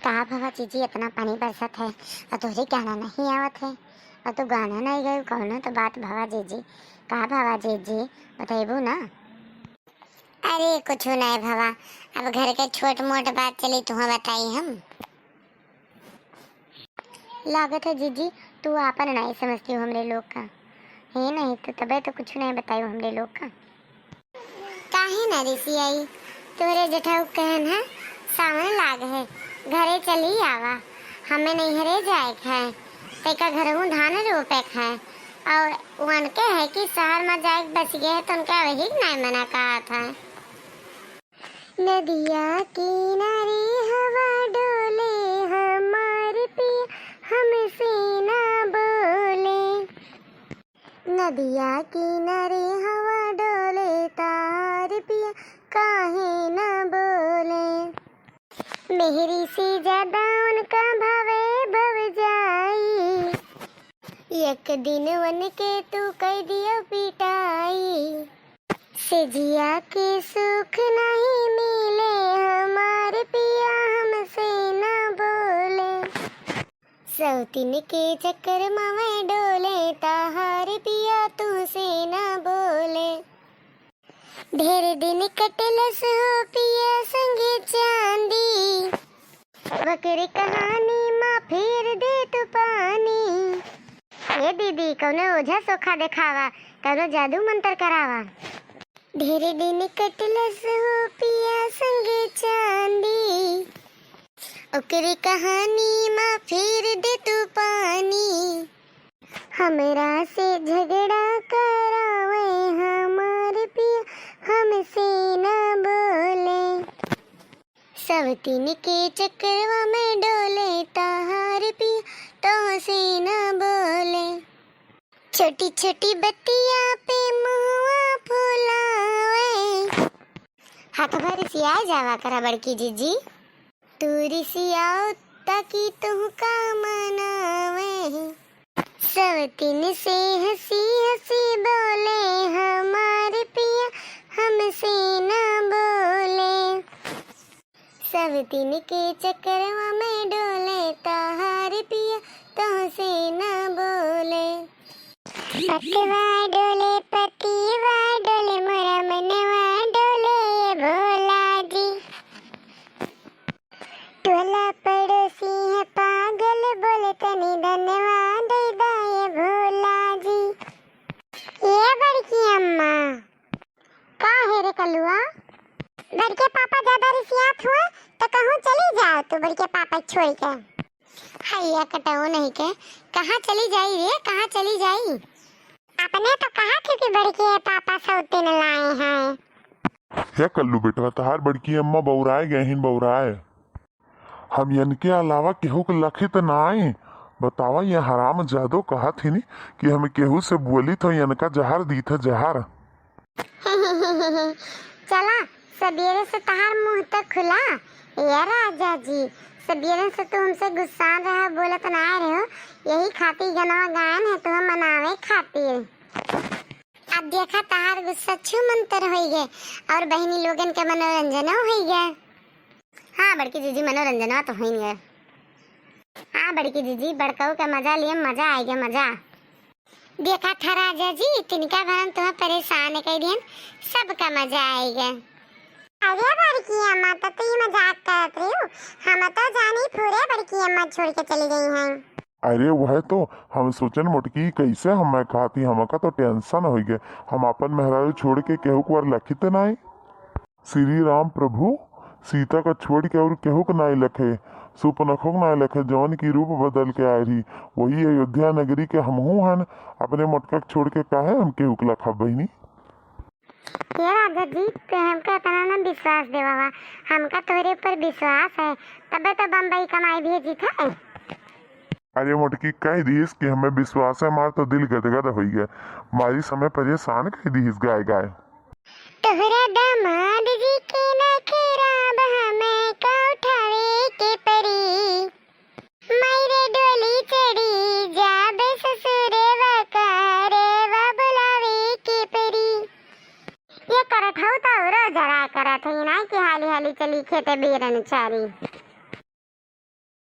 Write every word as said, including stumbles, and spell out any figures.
का भवा जीजी, इतना पानी बरसत है और तोहरे गाना नहीं आवत है और तू गाना नहीं गयू, कौनो तो बात भवा जीजी। का भवा जीजी, बतैबू ना? अरे कुछ नहीं भवा, अब घर के छोट मोट बात चली तुहाँ बताई हम। लागत है जीजी, तू आपन नहीं समझती हो हमरे लोग का। हे नहीं तो तबे तो कुछ नहीं बताई हमरे लोग का। काहे ना रिसियाई, तोरे जेठऊ कहन है, सावन लाग है, घरे चली आवा, हमें नैहरे जाए के है, तैका घरहू धान रोपे के है, और उनके है कि शहर में जाए के बस गए है, तो उनके वही नहीं मना कहा था। नदिया किनारे हवा डोले, हमार पिया हमसे ना बोले। नदिया किनारे हवा डोले, तार पिया काहे ना बोले। मेहरी से ज्यादा उनका भावे भवजाई, एक दिन उनके तू कह दियो पिटाई। सेजिया के सुख नहीं मिले, हमार पिया हमसे ना बोले। सौतीन के चक्कर में मैं डोले, तहार पिया तुहसे ना बोले। ढेर दिन कटलस हो पिया संगे चांदी, ओकरे कहानी मा फेर दे तू पानी। ए दीदी, कौनो ओझा सोखा देखावा, कौनो जादू मंत्र करावा। ढेर दिन कटलस हो पिया संगे चांदी, ओकरे कहानी मा फेर दे तू पानी। हमरा से झगड़ा करावे हमार पिया, हमसे ना बोले। सवतीन के चक्करवा में डोले, तहार पिया तोहसे ना बोले। छोटी छोटी बतिया पे मुहवा फुलावे। हथवा रिसिया जावा करा बड़की जीजी। तू रिसियाओ ताकि तुहका मनावे। सवतीन से हंसी हंसी बोले, हमार पिया हमसे ना बोले। सवतीन के चक्करवा में डोले, तहार पिया तोहसे ना बोले। पतवा डोले, पतिवा डोले, मोरा मनवा डोले, ये भोला जी। टोला पड़ोसी है पागल, बोले तनी धनवा दे दा, ये भोला जी। ये बड़की अम्मा। का है रे कलुआ? बड़के पापा ज्यादा रिसियात हुए तो कहूँ चली जाओ तू बड़के पापा छोड़ के। हैया कटऊ नहीं के, कहाँ चली जाई रे, कहाँ चली जाई? अपने तो कहा थी कि बड़के पापा सौतीन लाए हैं। हे कल्लू बेटवा, तहार बड़की अम्मा बौराए गए हिन, बौराए। हम यनके अलावा केहू के लखित नाई। बतावा, ये हराम जादो कहत हिनी कि हम केहू से बोली तो यनका जहर दीत है, जहर। चला, सबेरे से तहार मुंह तो खुला। ए राजा जी, सबेरे से तू हमसे गुस्सा रहे, बोलत ना रहे हो, यही खातिर गनवा गायन है तुहे मनावे खातिर। अब देखा, तहार गुस्सा छू मंतर होई गए और बहिनी लोगन के मनोरंजनो होई गए। हाँ बड़की जीजी, मनोरंजनवा तो होई गए। हाँ बड़की जीजी, बड़कऊ के मजा लिए, मजा आए गए, मजा। देखा था राजा जी, तिनका भरन तुम्हें परेशान कर दियन, सबका मजा आए गए। अरे बड़की अम्मा, तो तू ही मजाक करत रही हो, हम तो जानी पूरे बड़की अम्मा छोड़ के चली गई हैं। अरे वह तो हम सोचन मोटकी, कैसे हमें खाती, हमका तो टेंशन हो गए। हम अपन मेहरारू छोड़ के केहू को और लखित नाई। श्री राम प्रभु सीता का छोड़ के और केहू के नाई लखे, सुपनखो के नाई लखे, जवन की रूप बदल के आए रही, वही अयोध्या नगरी के हमहू हन। अपने मोटका के छोड़ के काहे हम केहू के लखब बहिनी? ये राजा जी, ते हमका इतना ना विश्वास देवावा, हमका तोहरे ऊपर विश्वास है, तबे तो बम्बई कमाई भेजी था। अरे मोटकी, कह दीस कि हमें विश्वास है, हमार तो दिल गदगद हो गया, मारी समय परेशान कह दीस गाय गाय। तोहरा दामाद जी के नखरा अब हमें का उठावे के परी। मायरे डोली चढ़ी जाबे ससुरवा का रेवा बुलावे के परी। ये करत हऊ त औरो जरा करत हई ना कि हाली हाली चली खेते बीरन चारी।